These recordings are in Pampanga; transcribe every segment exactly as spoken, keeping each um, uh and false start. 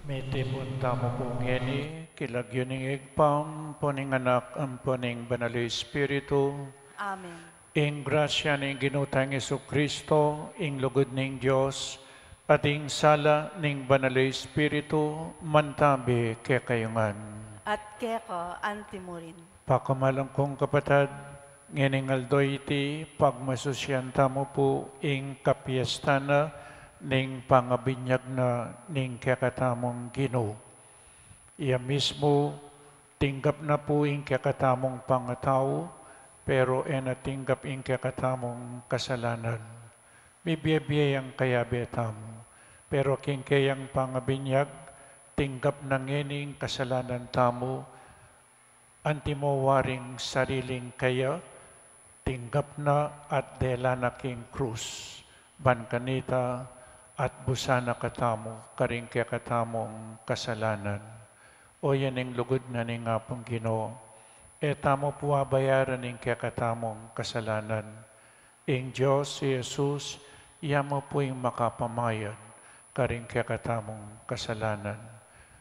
Mitipun tamu pu ngeni king lagyu ning Ibpa, ampo ning Anak, ampo ning Banal a Espiritu. Amen. Ing grasya ning Ginu tang Jesucristo, ing lugud ning Dios, at ing sala ning Banal a Espiritu, mantabi kekayu ngan. At keka anti murin. Pakamalan kung kapatad, ngening aldo iti, pagmasusyan tamu pu ing kapiestan na ning pangabinyag na ning kekatamung Ginu. Iya mismu, Tinggap na pu ing kekatamung pangatau, pero e na tinggap ing kekatamung kasalanan. Mibie-bie yang kayabe tamu, pero king keyang pangabinyag, tinggap na ngeni ing kasalanan tamu, antimo waring sariling kaya, tinggap na at dela na king krus, ban kanita at busa na katamu karing kekatamung kasalanan. O yan ing lugud na ning Apung Ginu, e tamu pu abayaran ing kekatamung kasalanan. Ing Dios i Jesus, ya mu pu ing makapamayad karing kekatamung kasalanan.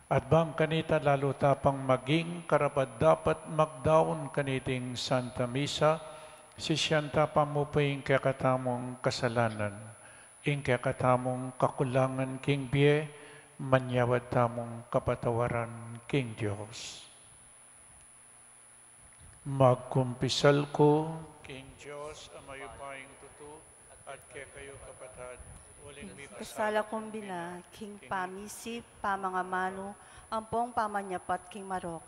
At bang kanita lalu ta pang maging karapat-dapat magdaun kaniting Santa Misa, sisian ta pa mu pu ing kekatamung kasalanan, ing kekatamung kakulangan king bie, manyawad tamung kapatawaran king Dios. Magkumpisal ku king Dios a mayupayang tutu, at kekayu kapatad, uling mikasala kung bina king pamisip, pamangamanu, ampong pamanyapat king marok,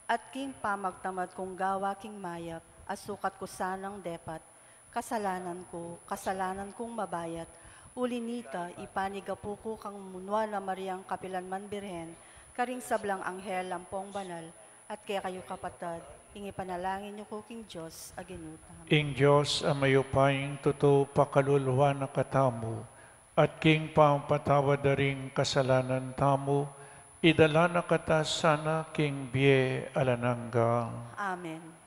at king pamagtamad kung gawa king mayap, a sukat ku sanang depat. Kasalanan ku, kasalanan kung mabayat. Uli nita, ipanigapu ku kang Nuan a Mariang kapilan man Birhen, karing sablang anghel ampong banal, at kekayu kapatad, ing ipanalangin yu ku king Dios a Ginu tamu. Ing Dios a mayupayang tutu pakaluluan na katamu, at king pamapatawad da ring kasalanan tamu, idala na kata sana king bie alang angga. Amen.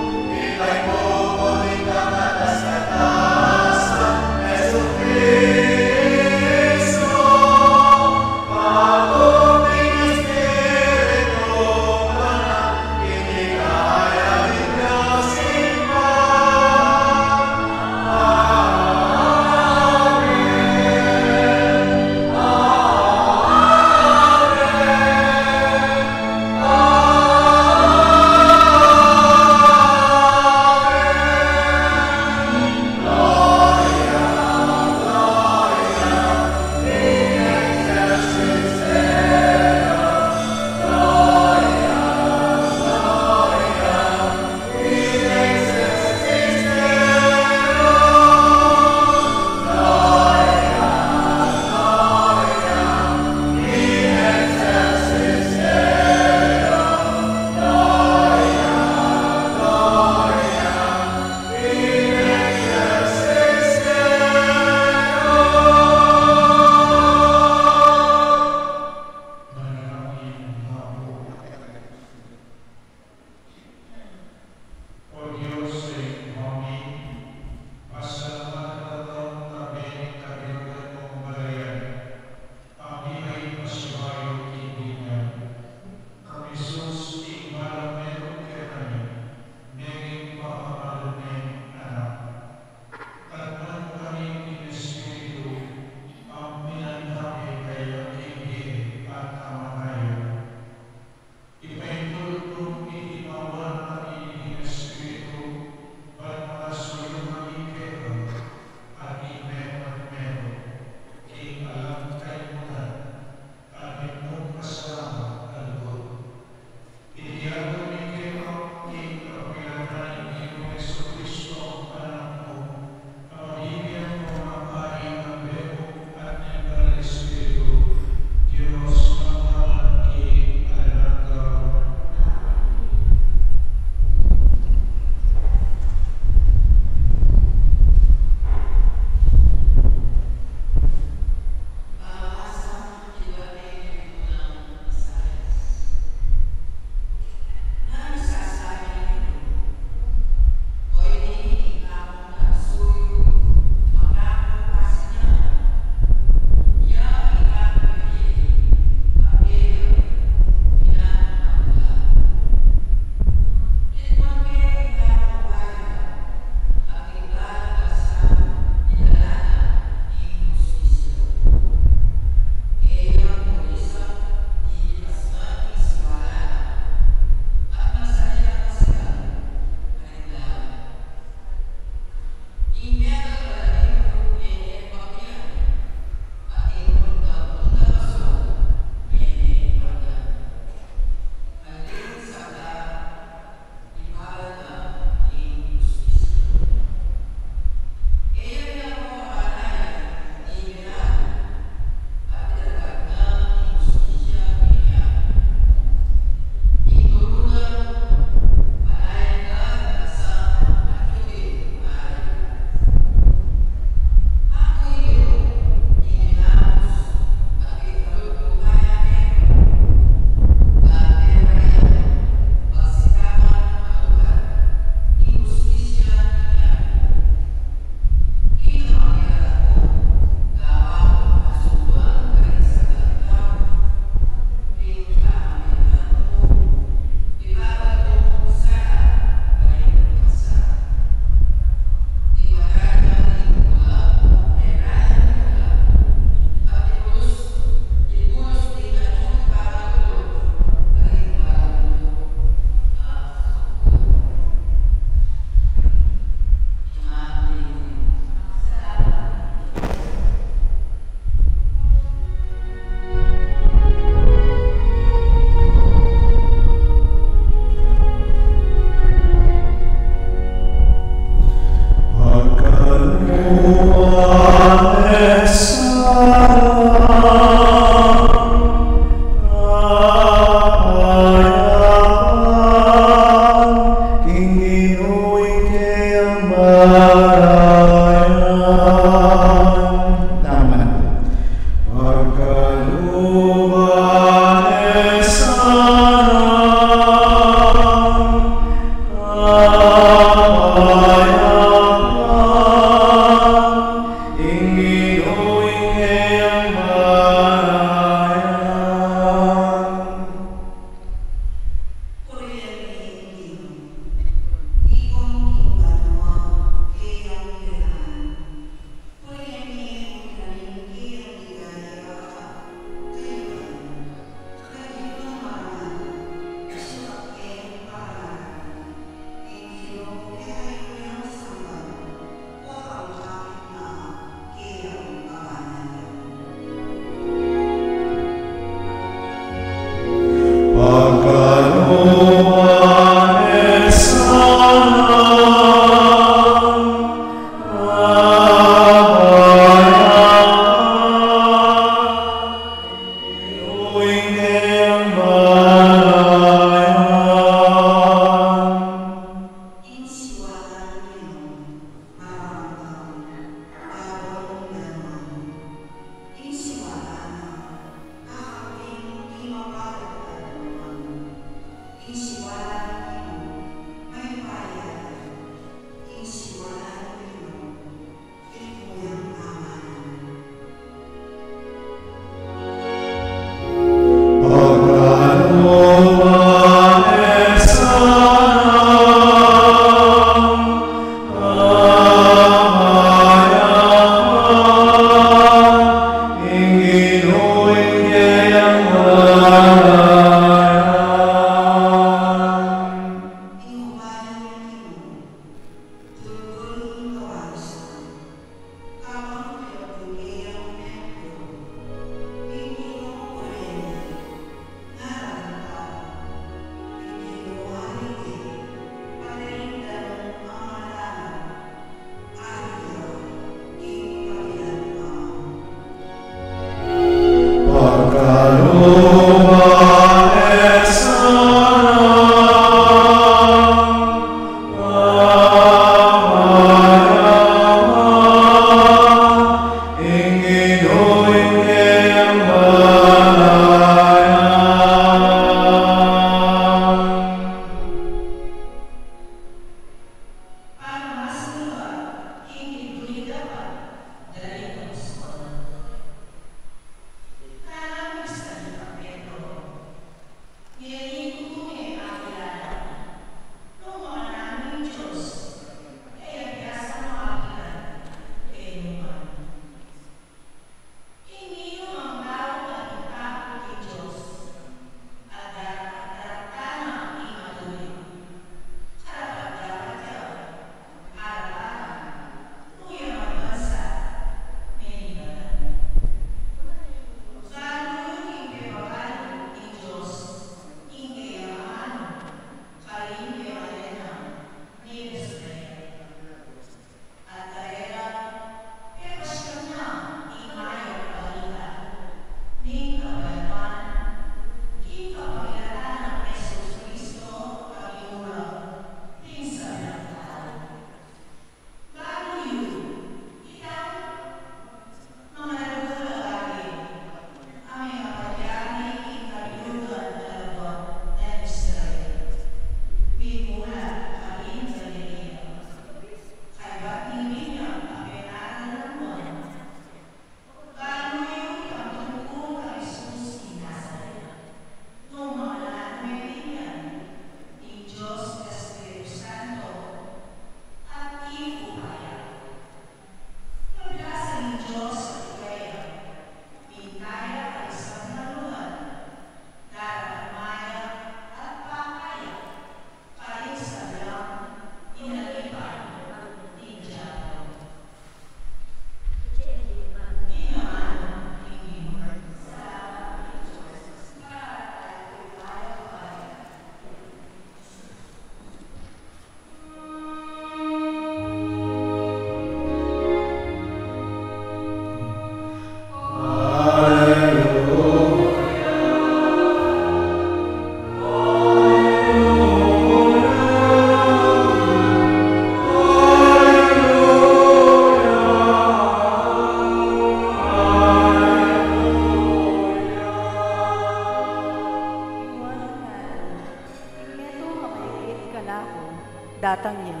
Datang ya,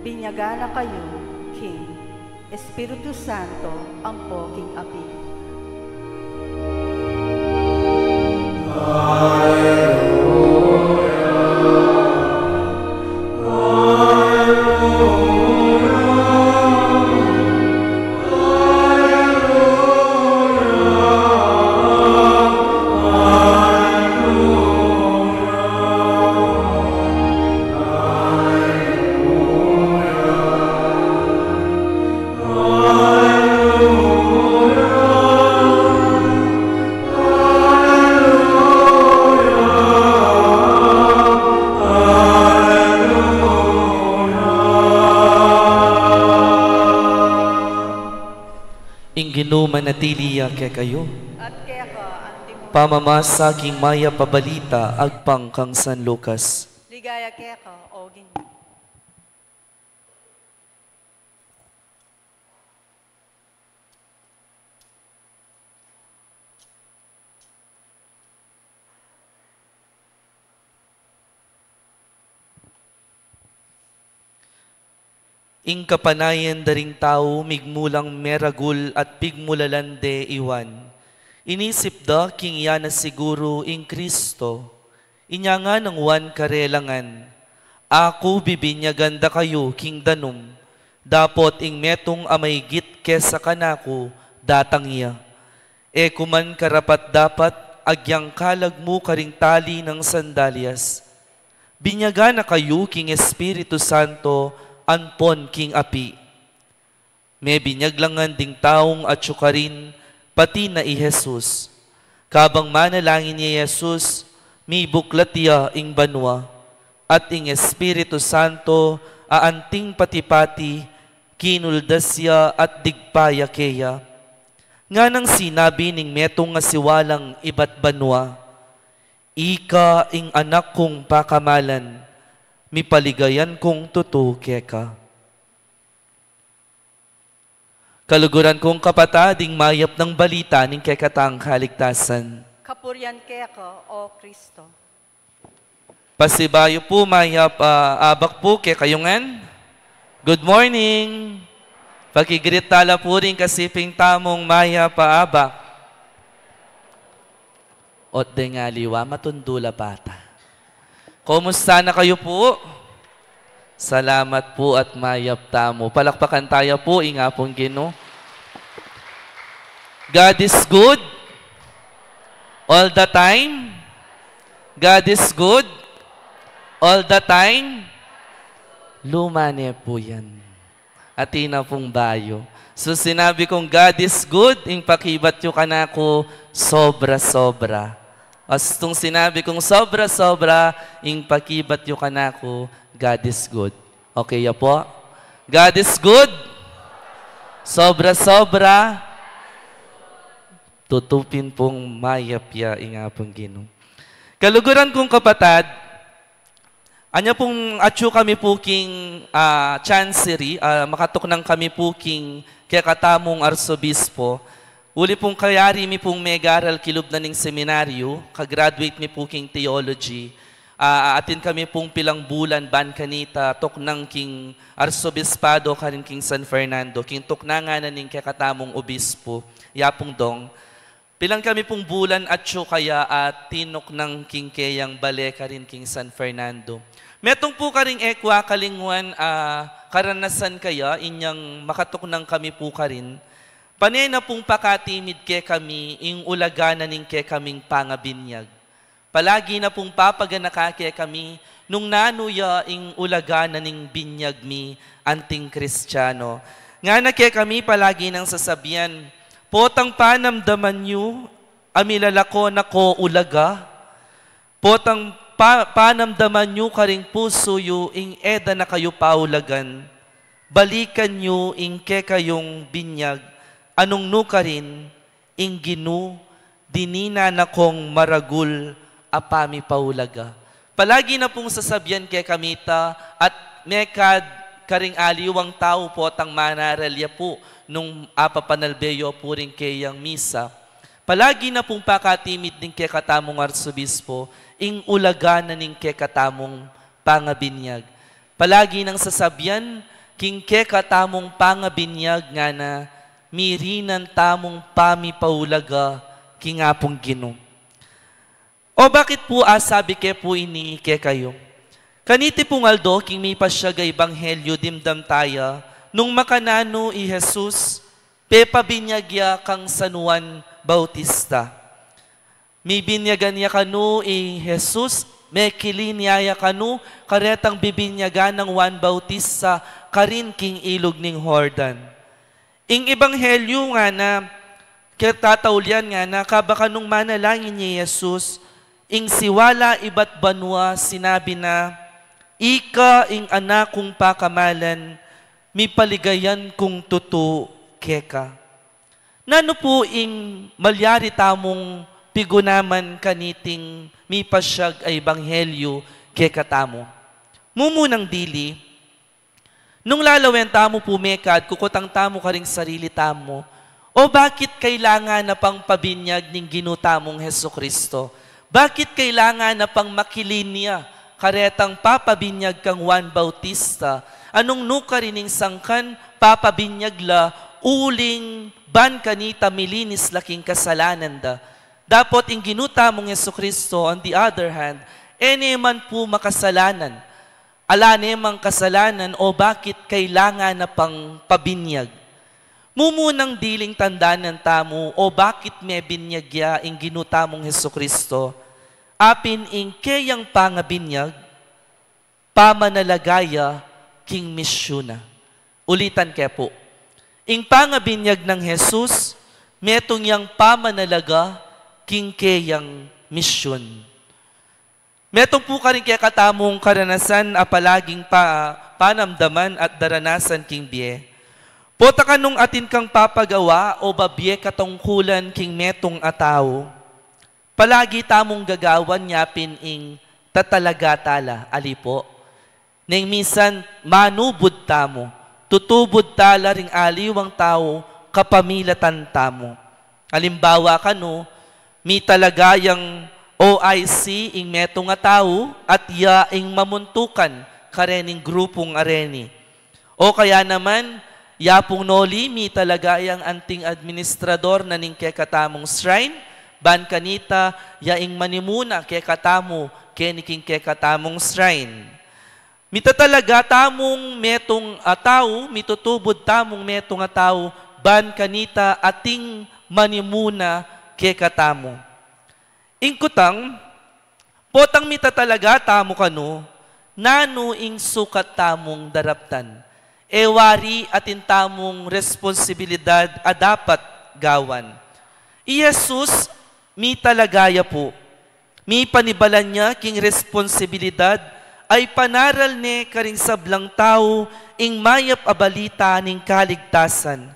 binyagan na kayu king Espiritu Santo ampo king api. Ing Ginu manatili ya kekayu. At keka antimu. Pamamasa king mayap a balita agpang kang San Lucas. Ligaya keka, O Ginu. Ing kapanayan da ring tau migmulang meragul at pigmulalan de i Juan. Inisip da king iya na siguru ing Kristo. Inya ngana nang Juan karela ngan, "Aku bibinyagan da kayu king danum, dapot ing metung a maigit kesa kanaku datang ya. E ku man karapat-dapat agyang kalagmu karing tali nang sandalyas." Binyagan na kayu king Espiritu Santo ampon king api. Mebinyag la ngan ding taung atyu karin, pati na i Jesus. Kabang manalangin ya i Jesus, mibuklat ya ing banua, at ing Espiritu Santo a anting pati-pati kinuldas ya at digpa ya keya. Nganang sinabi ning metung a siwalang ibat banua, "Ika ing Anak kung pakamalan, mipaligayan kung tutu keka." Kaluguran kung kapatad, ing mayap nang balita ning kekatang kaligtasan. Kapurian keka, O Kristo. Pasibayu pu, mayap a abak pu kekayu ngan. Good morning. Paki-greet tala pu ring kasiping tamung mayap a abak. Ot deng aliwa, matundu la pata. Kumusta na kayu pu? Salamat pu at mayap tamu. Palakpakan taya pu ing Apung Ginu. God is good all the time. God is good all the time. Luma ne pu yan. Atin na pung bayu. So, sinabi kung, "God is good," ing pakibat yu kanaku, sobra-sobra. Astung sinabi kung, "Sobra-sobra," ing pakibat yu kanaku, "God is good." Okay ya po? God is good. Sobra-sobra. Tutupin pung mayap ya ing Apung Ginu. Kaluguran kung kapatad, anya pung atyu kami pu king, ah, Chancery, ah, makatuknang kami pu king kekatamung arsobispo. Uli pung kayari mi pung megaral kilub na ning seminaryu, ka-graduate mi pu king theology. Ah, atin kami pung pilang bulan ban kanita tuknang king arsobispado karin king San Fernando, king tuknangan na ning kekatamung obispo, Yapung Dong. Pilan kami pung bulan atyu kaya at tinuknang king keyang bale karin king San Fernando. Metung pu karing e ku akalingwan a karanasan kaya inyang makatuknang kami pu karin. Pane na pung pakatimid kekami ing ulaga na ning kekaming pangabinyag. Palagi na pung papaganaka kekami nung nanu ya ing ulaga na ning binyag mi anting Kristiano. Ngana kekami palagi nang sasabian, "Potang panamdaman yu a milalako na ko ulaga, potang pa-, panamdaman yu karing pusu yu ing e da na kayu paulagan, balikan yu ing kekayung binyag, anung nu karin, ing Ginu, dininan na kong maragul a pamipaulaga." Palagi na pung sasabian kekami ta, at mekad karing aliwang tau potang manaral ya pu nung apapanalbe yu pu ring keyang misa. Palagi na pung pakatimid ning kekatamung arsobispo ing ulaga na ning kekatamung pangabinyag. Palagi nang sasabian, king kekatamung pangabinyag ngana, mirinan tamung pamipaulaga king Apung Ginu. O bakit pu asabi ke pu ini kekayu? Kaniti pung aldo king mipasyag a ebanghelyu dimdam taya, nung makananu i Jesus, pepabinyag ya kang San Juan Bautista. Mibinyagan ya kanu i Jesus, mekilin ya ya kanu, karetang bibinyagan nang Juan Bautista, karin king ilug ning Jordan. Ing ebanghelyu ngana, ketataulian ngana, kabang kanung manalangin i Jesus, ing siwala ibat banua, sinabi na, "Ika ing Anak kung pakamalan, mipaligayan kung tutu keka." Nanu pu ing malyari tamung pigunaman kaniting mipasyag a ebanghelyu kekatamu? Mumunang dili, nung lalawen tamu pu mekad, kukutang tamu karing sarili tamu, o bakit kailangan na pang pabinyag ning Ginu tamung Jesucristo? Bakit kailangan na pang makilin ya karetang papabinyag kang Juan Bautista? Anung nukarin ing sangkan papabinyag la uling ban kanita milinis la king kasalanan da? Dapot ing Ginu tamung Jesucristo, on the other hand, e ne man pu makasalanan. Ala ne mang kasalanan, o bakit kailangan na pang pabinyag? Mumunang diling tandanan tamu o bakit mebinyag ya ing Ginu tamung Jesucristo, apin ing keyang pangabinyag, pamanalaga ya king misyun na. Ulitan ke pu. Ing pangabinyag nang Jesus, metung yang pamanalaga king keyang misyun. Metung pu karing kekatamung karanasan a palaging pa-, panamdaman at daranasan king bie. Pota kanung atin kang papagawa o babie katungkulan king metung a tau, palagi tamung gagawan yapin ing tatalaga tala, ali pu. Neng minsan manubud tamu, tutubud tala ring aliwang tau kapamilatan tamu. Alimbawa kanu, mitalaga yang O I C ing metung a tau at ya ing mamuntukan karening grupung areni. O kaya naman, yapung noli mitalaga yang anting administrador na ning kekatamung shrine, ban kanita ya ing manimuna kekatamu keni king kekatamung shrine. Mitatalaga tamung metung a tau, mitutubud tamung metung a tau, ban kanita ating manimuna kekatamu. Ing kutang, potang mitatalaga tamu kanu, nanu ing sukat tamung daraptan? E wari atin tamung responsibilidad a dapat gawan. I Jesus, mitalaga ya pu. Mipanibalan ya king responsibilidad a ipanaral ne karing sablang tau ing mayap a balita ning kaligtasan.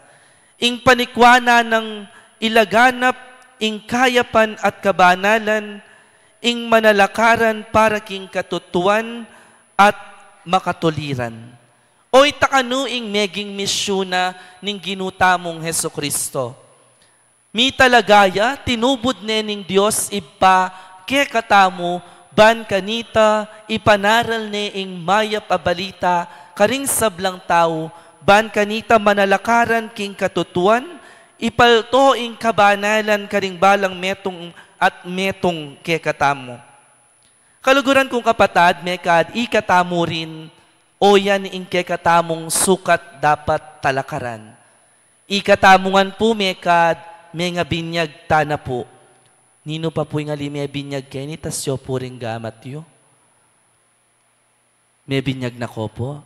Ing panikwa na nang ilaganap ing kayapan at kabanalan, ing manalakaran para king katutuan at makatuliran. O ita kanu ing meging misyun na ning Ginu tamung Jesucristo. Mitalaga ya, tinubud ne ning Dios Ibpa kekatamu, ban kanita ipanaral ne ing mayap a balita karing sablang tau, ban kanita manalakaran king katutuan, ipalto ing kabanalan karing balang metung at metung kekatamu. Kaluguran kung kapatad, mekad ikatamu rin, o yan ing kekatamung sukat dapat talakaran. Ikatamu ngan pu mekad, mengabinyag tana pu. Ninu pa pu ing ali mebinyag keni, tas yo pu ring gamat yu. Mebinyag na ko pu.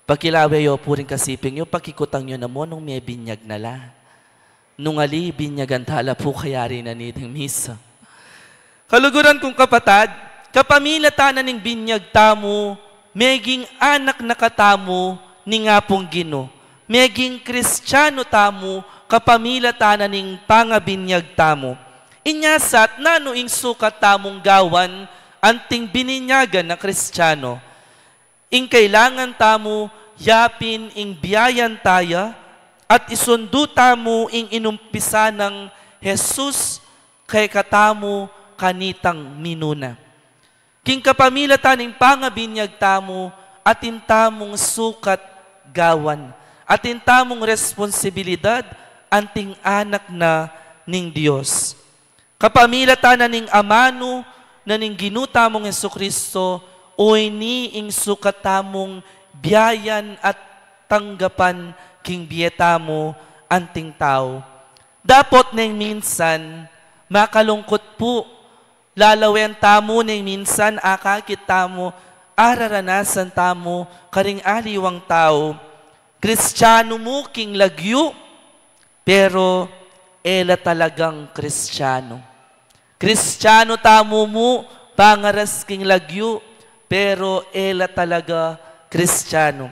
Pakilawe yo pu ring kasiping yu, pakikutang yu na mu nung mebinyag na la. Nung ali, binyagan tala pu kayari na niting misa. Kaluguran kung kapatad, kapamilatan na ning binyag tamu, meging anak na katamu ning Apung Ginu. Meging Kristianu tamu, kapamilatan na ning pangabinyag tamu. Inya sa, nanu ing sukat tamung gawan anting bininyagan a Kristianu? Ing kailangan tamu, yapin ing biayan taya, at isundu tamu ing inumpisa nang Jesus kekatamu kanitang minuna. King kapamilatan ning pangabinyag tamu, atin tamung sukat gawan, atin tamung responsibilidad, anting anak na ning Dios. Kapamilatan na ning amanu na ning Ginu tamung Jesucristo, o ini ing sukat tamung biayan at tanggapan king bie tamu anting tau. Dapot neng minsan, makalungkut pu, lalawen tamu neng minsan, akakit tamu, araranasan tamu, karing aliwang tau, Kristiyanu mu king lagyu, pero e la talagang Kristiyanu. Kristiyanu tamu mu pangaras king lagyu, pero e la talaga Kristiyanu.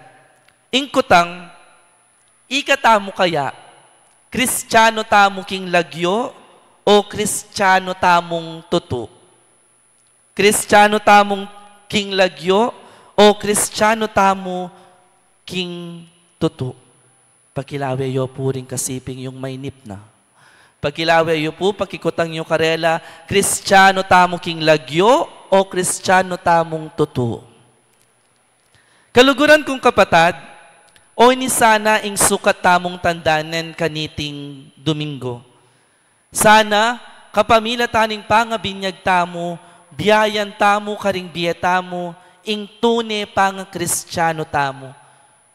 Ing kutang, ika tamu kaya, Kristiyanu tamu king lagyu o Kristiyanu tamung tutu? Kristiyanu tamung king lagyu o Kristiyanu tamu king tutu? Pakilawe yu pu ring kasiping yung mainip na. Pakilawe yu pu, pakikutang yu karela, Kristiyanu tamu king lagyu o Kristiyanu tamung tutu? Kaluguran kung kapatad, o ini sana ing sukat tamung tandanan kaniting Domingo. Sana, kapamilatan ning pangabinyag tamu, biayan tamu karing bie tamu, ing tune pangakristiano tamu.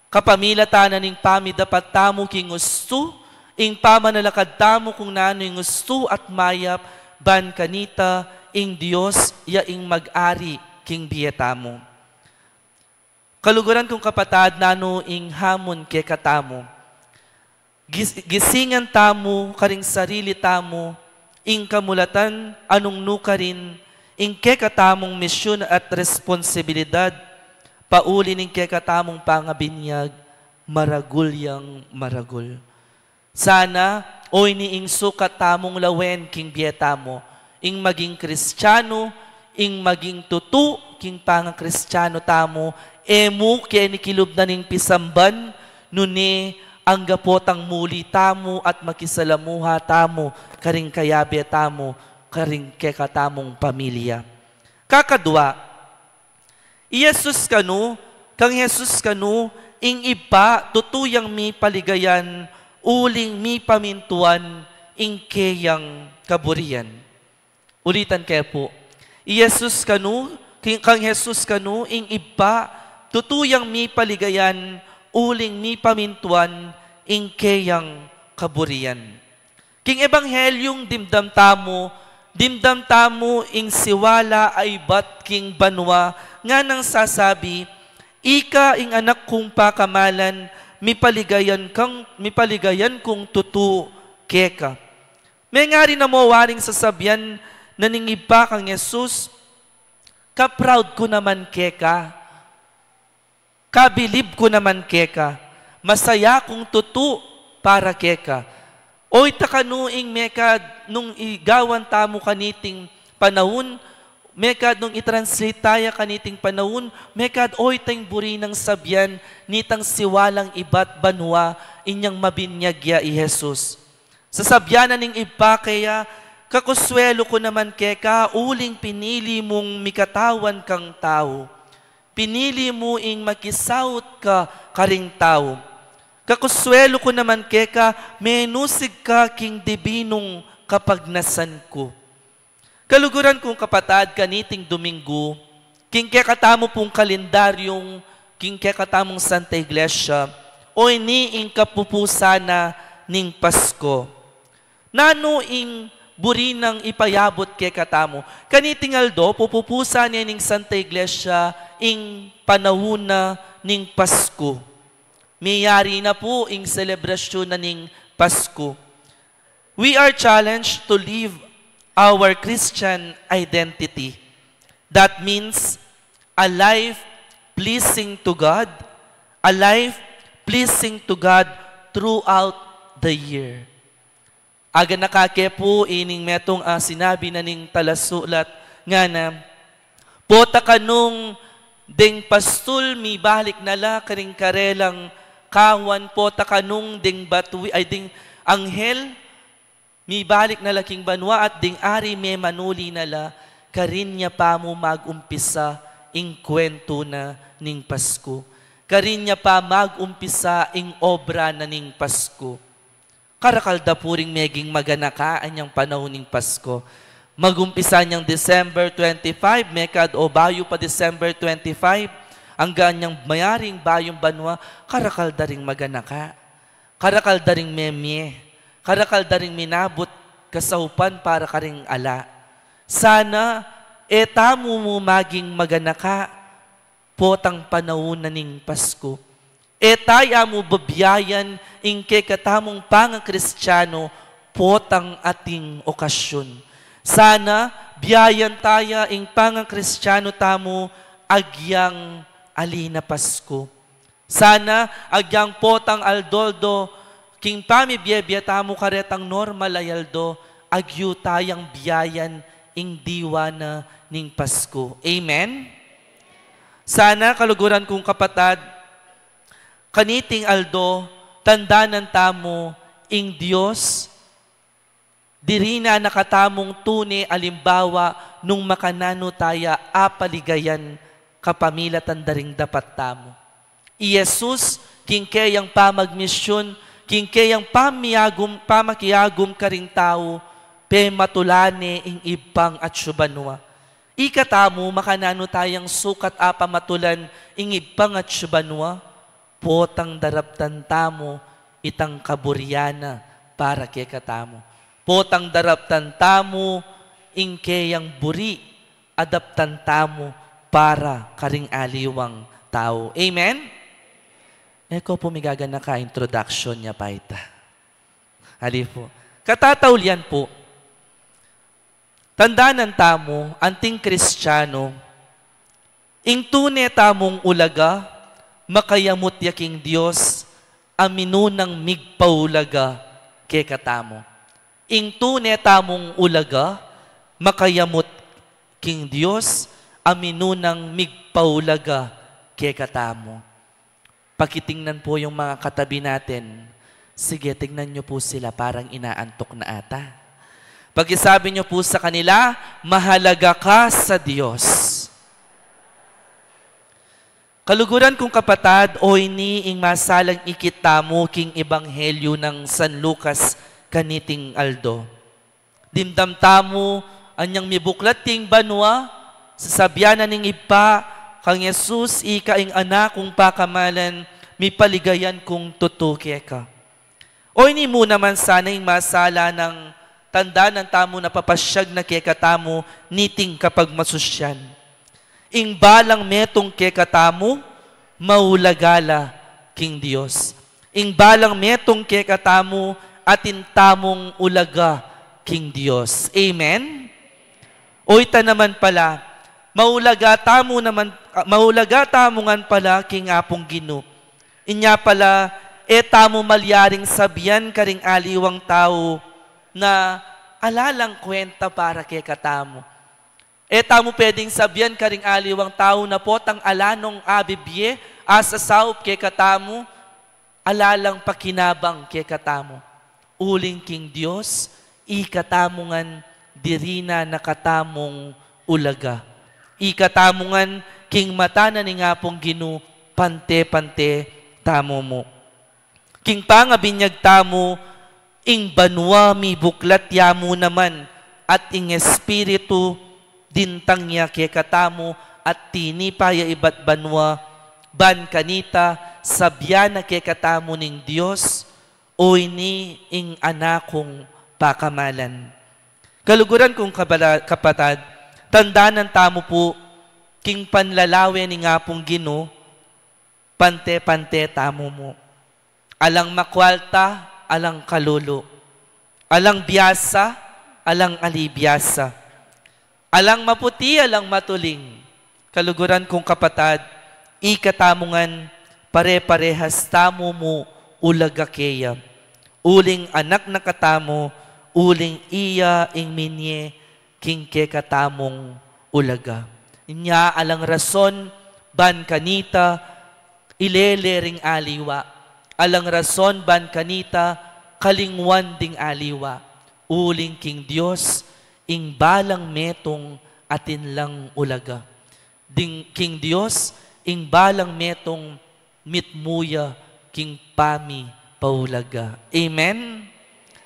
Kapamilatan na ning pamidapat tamu king ustu, ing pamanalakad tamu kung nanu ing ustu at mayap, ban kanita, ing Dios, ya ing mag-ari king bie tamu. Kaluguran kung kapatad, nanu ing hamun kekatamu? Gis-, gisingan tamu karing sarili tamu, ing kamulatan, anung nukarin, ing kekatamung misyun at responsibilidad, pauli ning kekatamung pangabinyag, maragul yang maragul. Sana, o ini ing sukat tamung lawen king bie tamu, ing maging Kristiano, ing maging tutu king pangakristiano tamu, e mu keni kilub na ning pisamban, nune angga potang muli tamu at makisalamuha tamu, karing kayabe tamu, karing kekatamung pamilya. Kakadua, i Jesus kanu, kang Jesus kanu, ing Ibpa, tutu yang mipaligayan, uling mipamintuan, ing keyang kaburian. Ulitan ke pu. I Jesus kanu, king, kang Jesus kanu, ing Ibpa, tutu yang mipaligayan, uling mipamintuan, ing keyang kaburian. King Ebanghelyung dimdam tamu, dimdam tamu ing siwala a ibat king banua, nganang sasabi, "Ika ing anak kung pakamalan, mipaligayan kang, mipaligayan kung tutu keka." Mengari na mo waring sasabian na ning Ibpa kang Jesus, "Ka-proud ku naman keka. Kabilib ku naman keka, masaya kung tutu para keka." Oyta kanu ing mekad nung igawan tamu kaniting panaun, mekad nung i-translate taya kaniting panaun, mekad oyta ing buri nang sabian nitang siwalang ibat banua, inyang mabinyag ya i Jesus. Sasabian na ning Ibpa keya, "Kakuswelu ku naman keka, uling pinili mung mikatawan kang tau. Pinili mu ing makisaut ka karing tau. Kakuswelu ku naman keka, menusig ka king dibinung kapagnasan ku." Kaluguran kung kapatad, kaniting Domingo, king kekatamu pung kalendaryung, king kekatamung Santa Iglesia, o ini ing kapupusan na ning Pasko. Nanu ing buri nang ipayabut kekatamu? Kaniting aldo, pupupusan ne ning Santa Iglesia ing panaun na ning Pasko. Miyari na pu ing selebrasyun na ning Pasko. We are challenged to live our Christian identity. That means a life pleasing to God, a life pleasing to God throughout the year. Aganaka ke pu ining metung a sinabi na ning talasulat, ngana, "Pota kanung deng pastul mibalik na la karing karelang kawan, pota kanung deng batui, ay, deng anghel mibalik na la king banua, at deng ari memanuli na la, karin ya pa mu mag-umpisa ing kuwentu na ning Pasku. Karin ya pa mag-umpisa ing obra na ning Pasku. Karakal da pu ring meging maganaka anyang panaun ning Pasku. Mag-umpisa nyang December twenty-five, mekad o bayu pa December twenty-five, angga anyang mayaring bayung banua, karakal da ring maganaka. Karakal da ring memie. Karakal da ring minabut kasaupan para karing ala. Sana, e tamu mu maging maganaka, potang panaun na ning Pasku. E taya mu babiayan ing kekatamung pangakristianu, potang ating okasyun. Sana, biayan taya ing pangakristianu tamu agyang ali na Pasku. Sana, agyang potang aldo-aldo, king pamibie-bie tamu karetang normal a aldo, agyu tayang biayan ing diwa na ning Pasku. Amen? Sana, kaluguran kung kapatad, kaniting aldo, tandanan tamu ing Dios, diri na na katamung tune alimbawa nung makananu taya apaligayan kapamilatan da ring dapat tamu. I Jesus, king keyang pamagmisyun, king keyang pamiagum, pamakiagum karing tau, pematula ne ing Ibpang atsu banua. Ikatamu, makananu tayang sukat a pamatulan ing Ibpang atsu banua, potang daraptan tamu itang kaburian na para kekatamu. Potang daraptan tamu ing keyang buri, adaptan tamu para karing aliwang tau. Amen? E ko pu migaganaka, introduction ya pa ita. Ali pu. Katataulian pu. Tandanan tamu, anting Kristianu, ing tune tamung ulaga, makayamut ya king Dios, a minunang migpaulaga kekatamu. Ing tune tamung ulaga, makayamut king Dios, a minunang migpaulaga kekatamu. Pakitingnan po yung mga katabi natin. Sige, tingnan niyo po sila, parang inaantok na ata. Pakisabi niyo po sa kanila, "Mahalaga ka sa Diyos." Kaluguran kung kapatad, o ini ing masalang ikit tamu king Ebanghelyo nang San Lucas kaniting aldo. Dimdam tamu, anyang mibuklat king banua, sasabian na ning Ibpa kang Jesus, "Ika ing Anak kung pakamalan, mipaligayan kung tutu keka." O ini mu naman sana ing masala nang tandanan tamu na papasyag na kekatamu niting kapagmasusyan. Ing balang metung kekatamu, maulaga la king Dios. Ing balang metung kekatamu, atin tamung ulaga king Dios. Amen? O ita naman pala, maulaga tamu naman, ah, maulaga tamu ngan pala king Apung Ginu. Inya pala, e tamu malyaring sabian karing aliwang tau na ala lang kwenta para kekatamu. E tamu pwedeng sabian karing aliwang tau na potang ala nong abibie, asasaup kekatamu, ala lang pakinabang kekatamu. Uling king Dios, ikatamu ngan diri na na katamung ulaga. Ikatamu ngan king mata na ning Apung Ginu, pante-pante tamu mu. King pangabinyag tamu, ing banua mibuklat ya mu naman, at ing Espiritu dintang ya kekatamu, at tinipa ya ibat banua, ban kanita sabian na kekatamu ning Dios, "O ini ing Anak kung pakamalan." Kaluguran kung kabala-, kapatad, tandanan tamu pu, king panlalawe ning Apung Ginu, pante-pante tamu mu. Alang makwalta, alang kalulu. Alang biasa, alang ali biasa. Alang maputi, alang matuling. Kaluguran kung kapatad, ikatamu ngan pare-parehas tamu mu ulaga keya. Uling anak na katamu, uling iya ing minie king kekatamung ulaga. Inya alang rason ban kanita ilele ring aliwa. Alang rason ban kanita kalingwan ding aliwa. Uling king Dios, ing balang metung atin lang ulaga. ding king Dios, ing balang metung mitmu ya king pamipaulaga. Amen?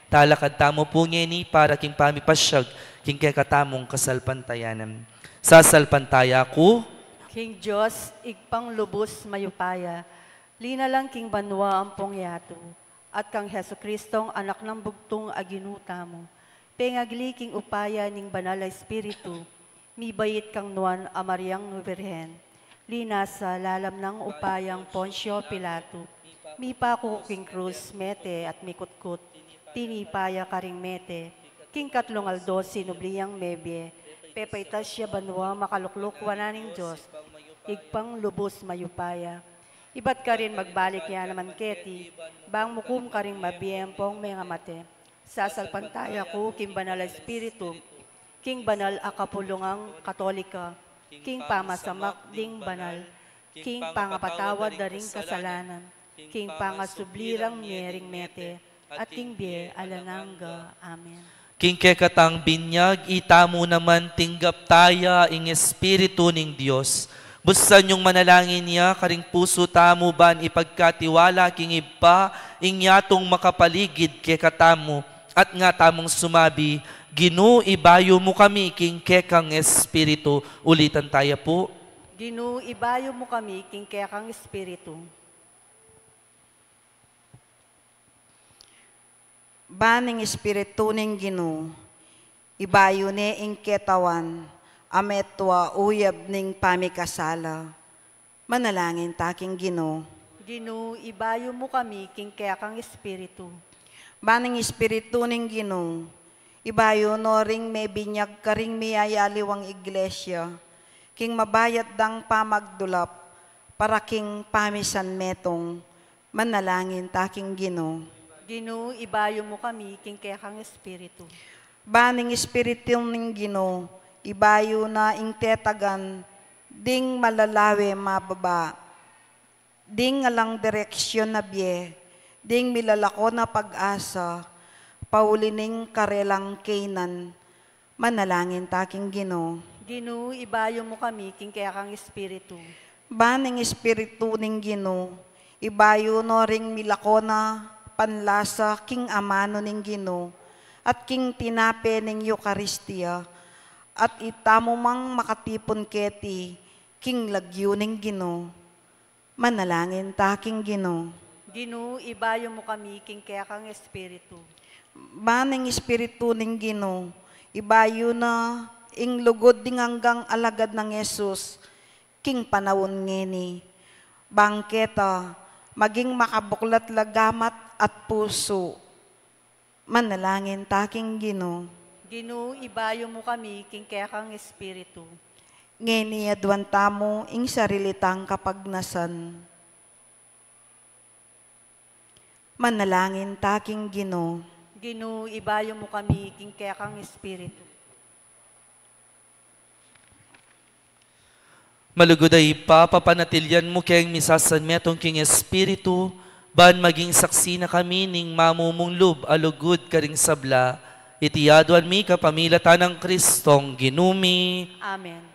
Talakad tamu pu ngeni para king pamipasyag king kekatamung kasalpantayanan. Sasalpantaya ku king Dios, Ibpang lubus mayupaya, linalang king banua ampong yatu, at kang Jesucristong Anak nang bugtung a Ginu tamu, pengagli king upaya ning Banal a Espiritu, mibait kang Nuan a Mariang Birhen, linasa lalam nang upayang Poncio Pilato, mipaku king krus, mete at mikutkut, tinipa ya karing mete, king katlung aldo sinubli yang mebie, pepaitas ya banua, makalukluk wanan ning Dios, Ibpang lubus mayupaya. Ibat karin magbalik ya naman keti, bang mukum karing mabie ampong mengamate. Sasalpantaya ku king Banal a Espiritu, king banal a kapulungang Katolika, king pamasamak ding banal, king pangapatawad da ring kasalanan, king pangasubli rang mie ring mete, at king bie alang angga. Amen. King kekatang binyag, itamu naman tinggap taya ing Espiritu ning Dios. Busan yung manalangin ya karing pusu tamu ban ipagkatiwala king Ibpa ing yatung makapaligid kekatamu, at nga tamung sumabi, Ginu, ibayu mu kami king kekang Espiritu. Ulitan taya pu. Ginu, ibayu mu kami king kekang Espiritu. Ban ing Espiritu ning Ginu, ibayu ne ing ketawan a metua uyab ning pamikasala. Manalangin ta king Ginu. Ginu, ibayu mu kami king kekang Espiritu. Ban ing Espiritu ning Ginu, ibayu no ring mebinyag karing miyayaliwang iglesia king mabayat dang pamagdulap para king pamisanmetung. Manalangin ta king Ginu. Ginu, ibayu mu kami king kekang Espiritu. Ban ing Espiritu ning Ginu, ibayu na ing tetagan ding malalawe mababa, ding alang direksyon a bie, ding milalako na pag-asa, pauli ning karelang kaynan. Manalangin ta king Ginu. Ginu, ibayu mu kami king kekang Espiritu. Ban ing Espiritu ning Ginu, ibayu no ring milako na panlasa king amanu ning Ginu, at king tinape ning Eukaristia, at itamu mang makatipun keti king lagyu ning Ginu. Manalangin ta king Ginu. Ginu, ibayu mu kami king kekang Espiritu. Ban ing Espiritu ning Ginu, ibayu na ing lugud ding anggang alagad nang Jesus king panaun ngeni. Bang keta maging makabuklat la gamat at pusu. Manalangin ta king Ginu. Ginu, ibayu mu kami king kekang Espiritu. Ngeni aduan tamu ing sarili tang kapagnasan. Manalangin ta king Ginu. Ginu, ibayu mu kami king kekang Espiritu. Malugud a Ibpa, papanatilian mu keng misasanmetung king Espiritu, ban maging saksi na kami ning mamumung lub a lugud karing sabla. Iti aduan mi kapamilatan nang Kristong Ginu mi. Amen.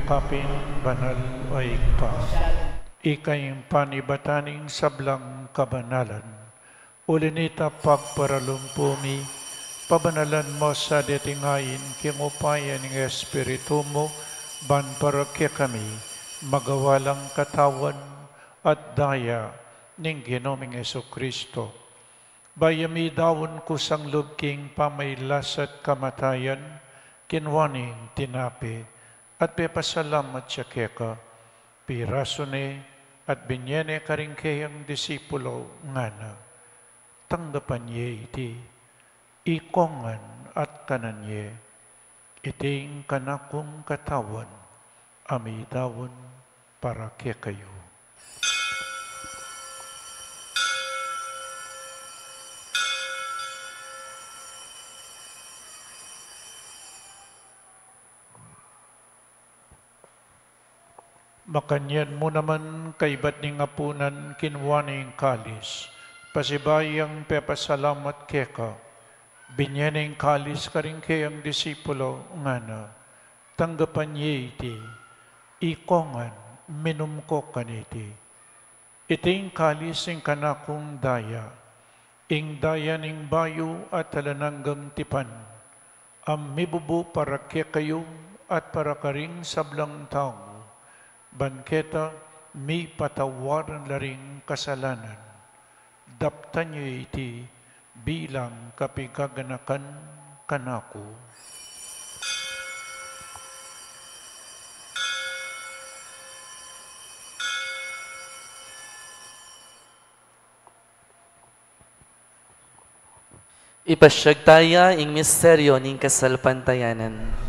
Kapin banal, o Ibpa, ika ing panibatan ning sablang kabanalan. Uli na nita, pagparalumpu mi, pabanalan mu sa deting ain king upaya ning Espiritu mu, ban para kekami magawa lang katawan at daya ning Ginu ming Jesucristo. Bayu mi daun kusang lub king pamailas at kamatayan, kinua ne ing tinape, at pepasalamat ya keka, pirasu ne, at binye ne karing keyang disipulo, ngana: Tanggapan ye iti, ikongan at kanan ye, iti ing kanakung katawan, a midaun para kekayu. Makanyan mu naman, kaibat ning apunan, kinua ne ing kalis, pasibayu yang pepasalamat keka, binye ne ing kalis karing keyang disipulo, ngana: Tanggapan ye iti, ikongan, minum ko kaniti, iti ing kalis ning kanakung daya, ing daya ning bayu at alang anggang tipan, a mibubu para kekayu at para karing sablang tau, ban keta mipatawaran la ring kasalanan. Daptan ye iti bilang kapigaganakan kanaku. Ipasyag taya ing misteryo ning kasalpantayanan.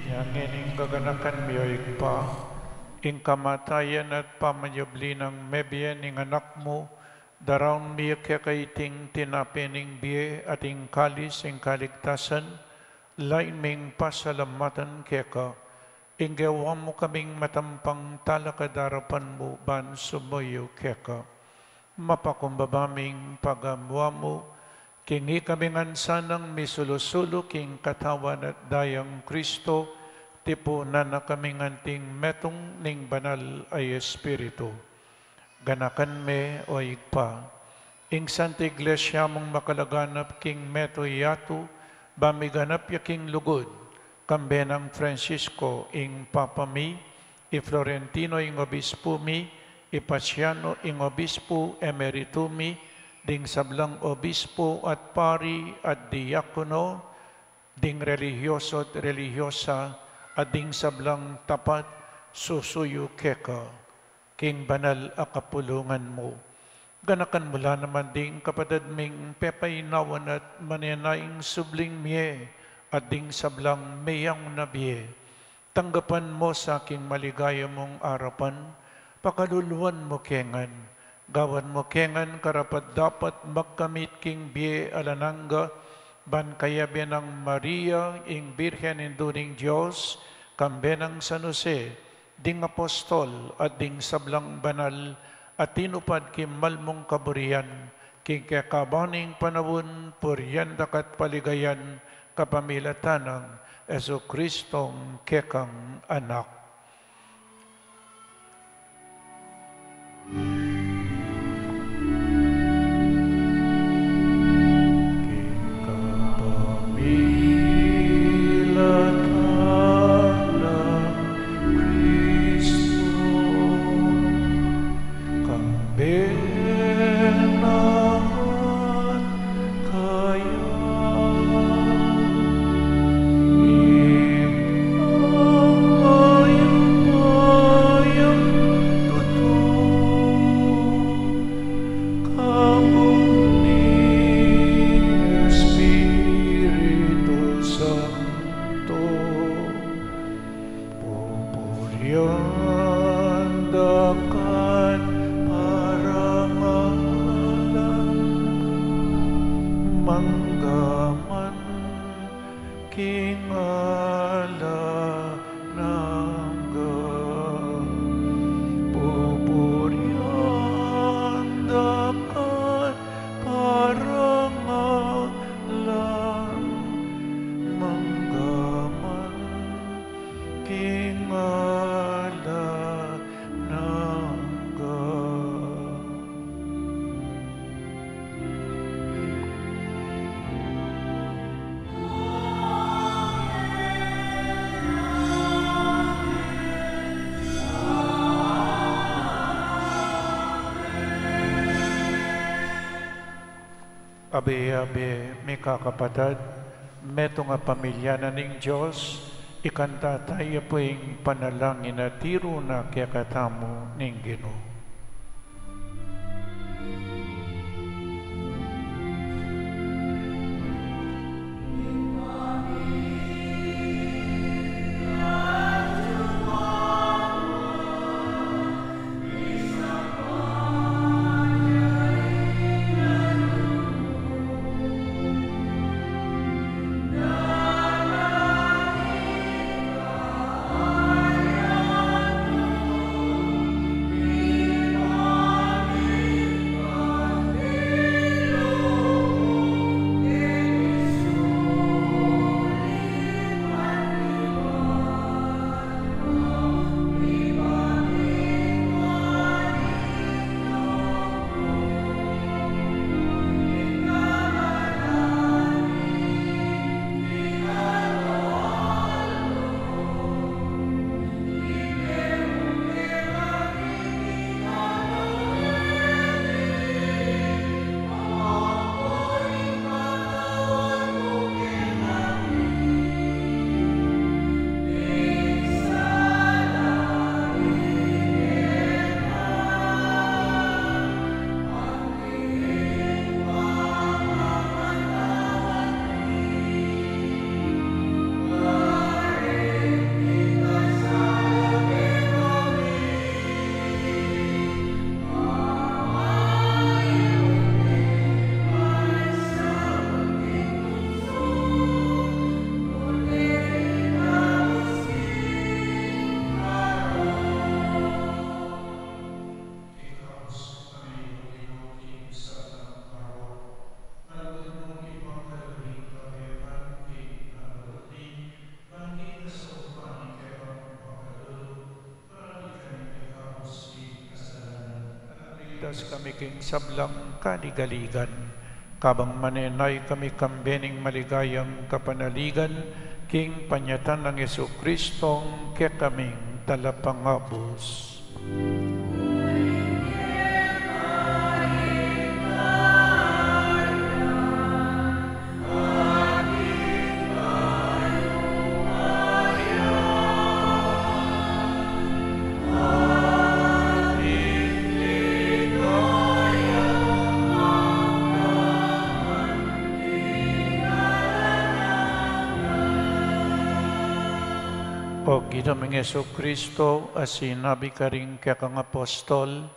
Iyan ing gaganakan mi, o Ibpa, ing kamatayan at pamanyubli nang mebie ning Anak mu, daraun mi keka iting tinape ning bie at ing kalis ning kaligtasan, lain ming pasalamatan keka, ing gewa mu kaming matampang talakad king arapan mu ban sumuyu keka. Mapakumbaba ming pagamuan mu, king ikami ngan sanang misulu-sulu king katawan at dayang Kristo, tipunan na kaming anting metung ning Banal a Espiritu. Ganakan me, o Ibpa, ing Santa Iglesia mung makalaganap king metung yatu, ba miganap ya king lugud, kambe nang Francisco ing Papa mi, i Florentino ing Obispu mi, i Paciano ing Obispu Emeritu mi, ding sablang obispu at pari at diakono, ding relihiyoso at relihiyosa, at ding sablang tapat susuyu keka king banal a kapulungan mu. Ganakan mu la naman ding kapatad ming pepainawan at manenaya ing subling mie, at ding sablang meyaun na bie. Tanggapan mu sa king maligaya mung arapan, pakaluluan mu ke ngan, gawan mu ke ngan karapat-dapat magkamit king bie alang angga, ban kayabe nang Maria, ing Birhen Indu ning Dios, kambe nang San Jose, ding apostol, at ding sablang banal a tinupad king malmung kaburian, king kekaban ning panaun, purian da ka at paligayan, kapamilatan nang Jesucristong kekang Anak. King kapamilatan nang Kristo, kambe na at kaya, ing mayupayang tutu, kabud ning Espiritu Santo, pupurian Dakan parangalan, mangga man king alang angga. Pupurian dakan parangalan, mangga man king alang angga. Abe-abe, mikakapatad, metung a pamilya na ning Dios, ikanta taya pu ing panalangin a tiru na kekatamu ning Ginu. Ligtas kami king sablang kaligaligan, kabang manenaya kami kambe ning maligayang kapanaligan, king panyatang nang Jesucristong kekaming Talapangabus. O Ginu ming Jesucristo, a sinabi karing kekang apostol,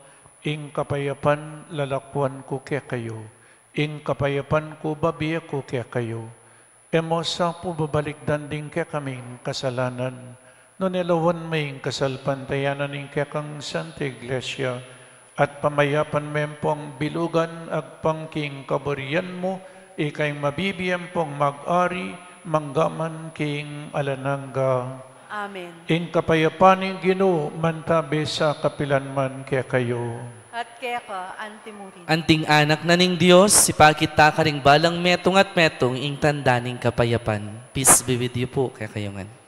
ing kapayapan lalakuan ku kekayu, ing kapayapan ku babie ku kekayu. E mu sa pu babalikdan ding kekaming kasalanan, nune lawan me ing kasalpantayanan ning kekang Santa Iglesia, at pamayapan me pung bilugan agpang king kaburian mu, ika ing mabibie pung mag-ari mangga man king alang angga. Amen. Ing kapayapan ning Ginu mantabe sa kapilan man kekayu. At keka antimurin. Anting anak na ning Dios, ipakit ta karing balang metung at metung ing tanda ning kapayapan. Peace be with you pu, kekayu ngan.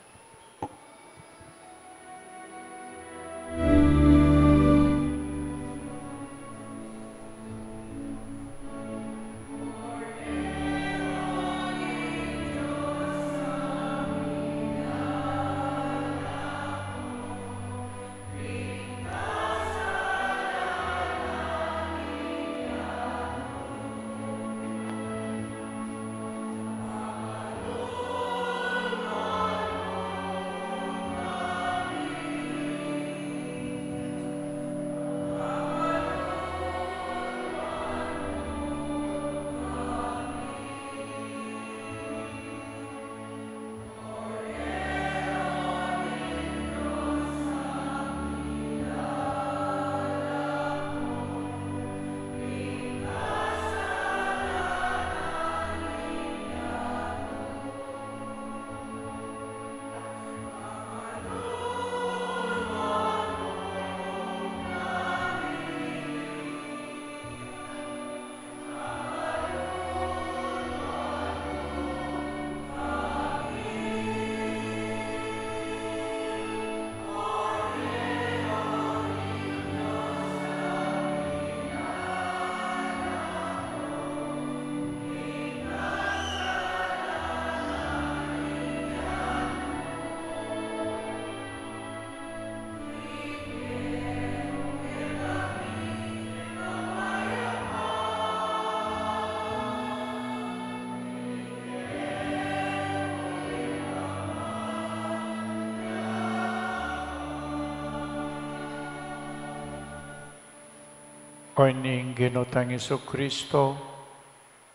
Karne ning Ginu tang Jesucristo,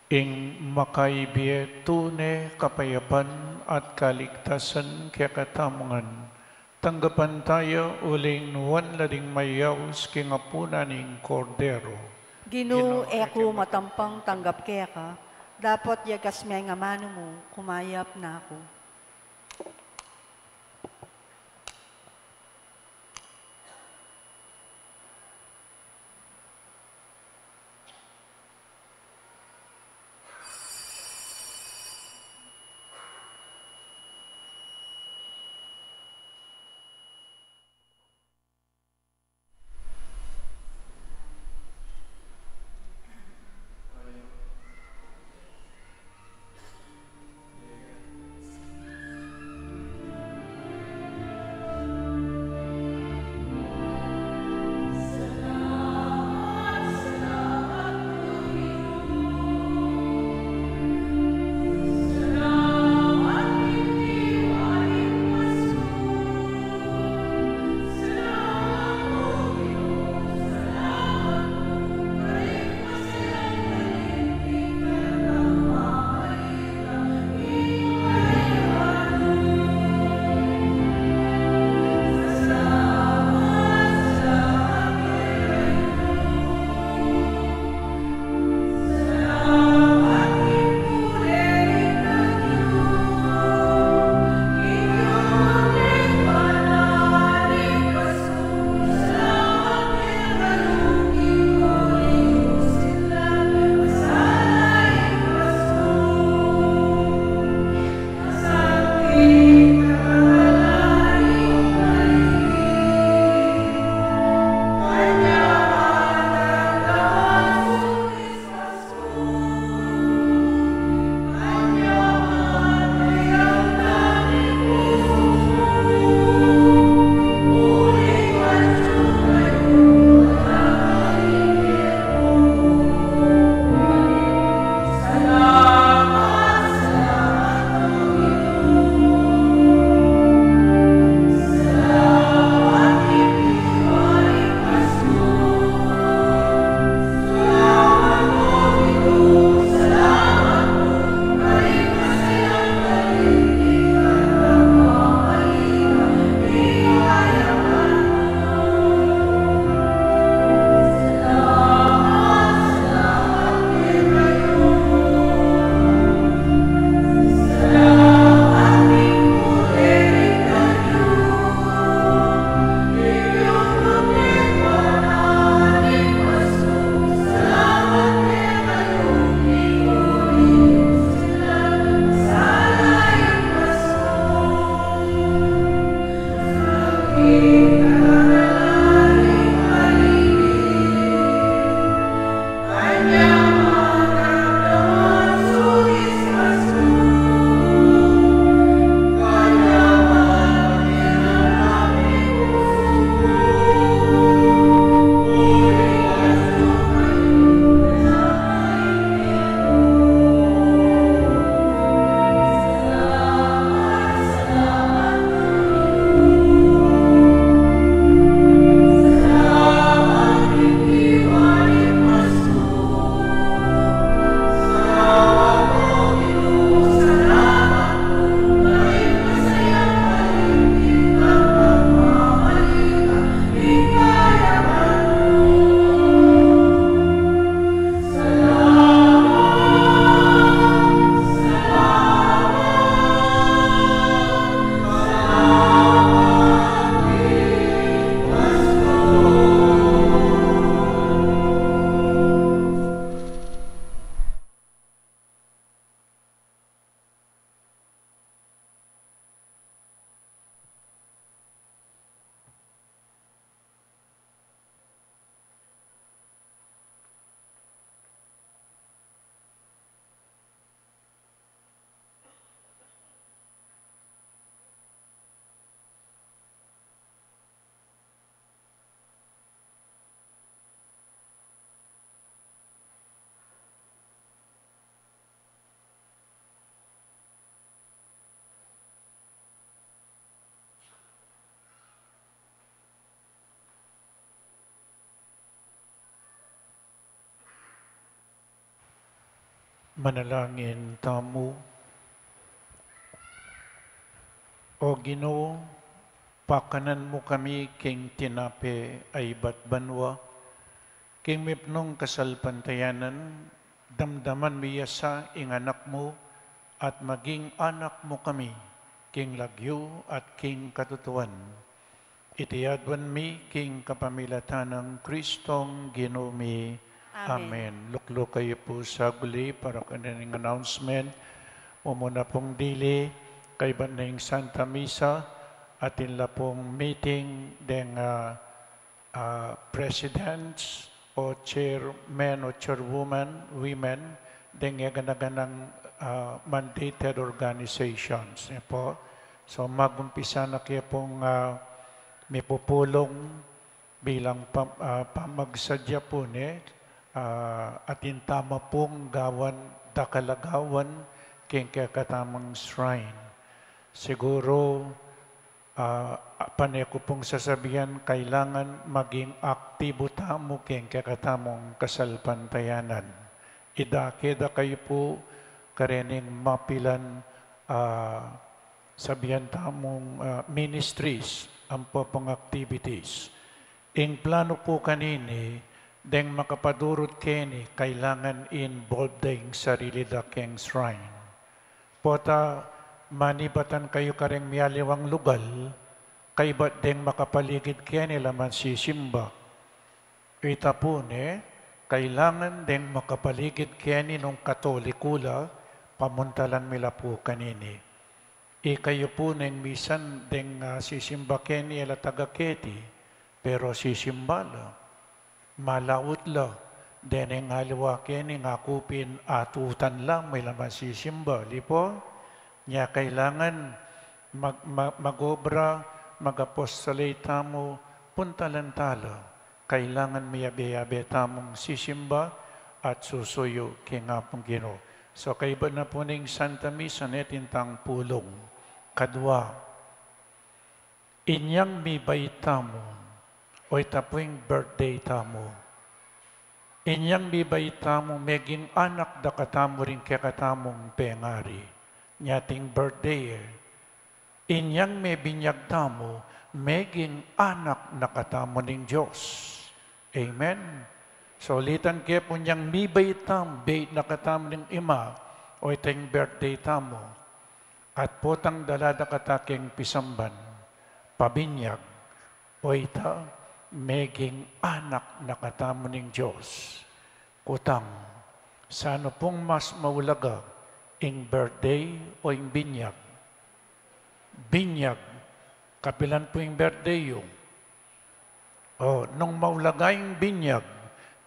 ing makaibie tune kapayapan at kaligtasan kekatamu ngan, tanggapan taya uling nuan la ding mayaus king apunan ning Kordero. Ginu, e ku matampang tanggap keka, dapot yagas me ing amanu mu, kumayap na ku. Manalangin tamu. O Ginu, pakanan mu kami king tinape a ibat banua, king mipnung kasalpantayanan, damdaman mi ya sa ing anak mu, at maging anak mu kami, king lagyu at king katutuan. Iti aduan mi king kapamilatan nang Kristong Ginu mi. Amen. Amen. Lukluk kayu pu saguli para karing announcement. Mumuna pung dili, kaybat na ing Santa Misa, atin la pung meeting deng, ah, ah, presidents o chairmen o chairwoman, women, deng eganaganang, ah, mandated organizations, ne po. So, magumpisa na ke pung, ah, mipupulung bilang pam-, ah, pamagsadya pu ne, ah, atin tamu pung gawan, dakal a gawan, king kekatamung shrine. Siguru, ah, pane ku pung sasabian, kailangan maging aktibu tamu king kekatamung kasalpantayanan. Idake da kayu pu karening mapilan, ah, sabian tamung, ah, ministries, ampo pung activities. Ing planu pu kanini, deng makapadurut keni, kailangan involve da ing sarili da keng shrine. Pota manibatan kayu kareng mialiwang lugal, kaybat deng makapaligid keni la mansisimba. Ita pu ne, kailangan deng makapaligid keni nung Katoliko la, pamuntalan mi la pu kanini. Ikayu pu neng misan deng, ah, sisimba keni e la taga keti, pero sisimba la. Malaut la, deng aliwa keni ngaku pin atutan la, e la mansisimba, di po? Nya kailangan mag-, ma-, mag-obra, mag-apostolate tamu, puntalan ta la. Kailangan miyabe-yabe tamung sisimba at susuyu king Apung Ginu. So, kaybat na pu ning Santa Misa, ne, atin tang pulung. Kadua, inyang mibait tamu, o ita pu ing birthday tamu. Inyang mibait tamu, meging anak da katamu ring kekatamung pengari. Nya ating birthday, e. Inyang mebinyag tamu, meging anak na katamu ning Dios. Amen. So, ulitan ke pu, inyang mibait tamu, bait na katamu ning Ima, o ita ing birthday tamu. At potang dala da kata king pisamban, pabinyag, o ita, meging anak na katamu ning Dios. Kutang, sanu pung mas maulaga, ing birthday o ing binyag? Binyag, kapilan pu ing birthday yu? O, nung maulaga ing binyag,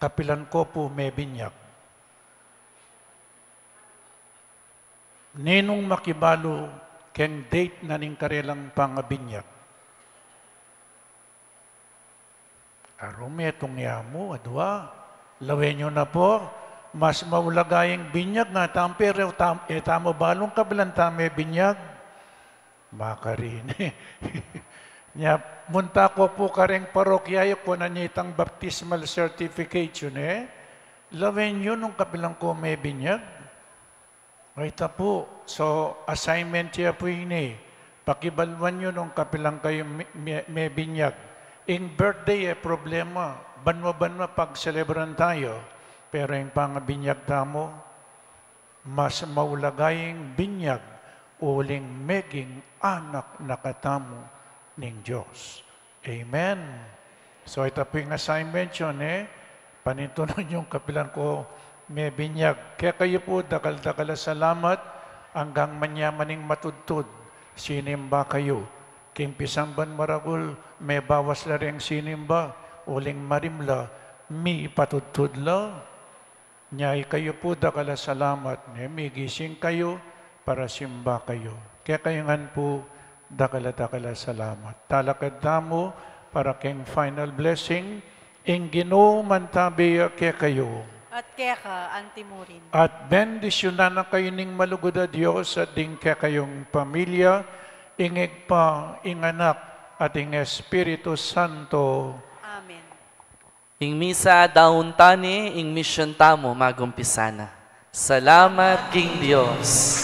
kapilan ko pu mebinyag? Ninung makibalu keng date na ning karelang pangabinyag? Aru, metung ya mu, adua. Lawen yu na pu, mas maulaga ing binyag, nga tampe, e tam-, e tamu balung kapilan ta mebinyag. Makarin. Nya, munta ko pu kareng parokya yu, kunan ya itang baptismal certificate yu, ne? Lawen yu nung kapilan ko mebinyag. Ay, ita pu. So, assignment ya pu ini. Pakibaluan yu nung kapilan kayu me-, me-, mebinyag. Ing birthday e problema. Banwa-banwa pagselebran tayu. Pero ing pangabinyag tamu, mas maulaga ing binyag uling meging anak na katamu ning Dios. Amen. So, ita pu ing assignment yu, ne? Panintunan yung kapilan ko mebinyag. Kekayu pu, dakal-dakal a salamat, anggang manyaman ing matudtud, sinimba kayu. King pisamban maragul, mebawas la reng sinimba, uling marimla, mipatudtud la. Nya ikayu pu, dakal a salamat, ne, migising kayu para simba kayu. Kekayu ngan pu, dakal a, dakal a salamat. Talakad tamu para keng final blessing. Ing Ginu mantabi ya kekayu. At keka antimurin. At bendisyunan na kayu ning malugud a Dios at ding kekayung pamilya, ing Ibpa, ing Anak, at ing Espiritu Santo. Amen. Ing misa daun tani, ing misyun tamu magumpisa na. Salamat king Dios.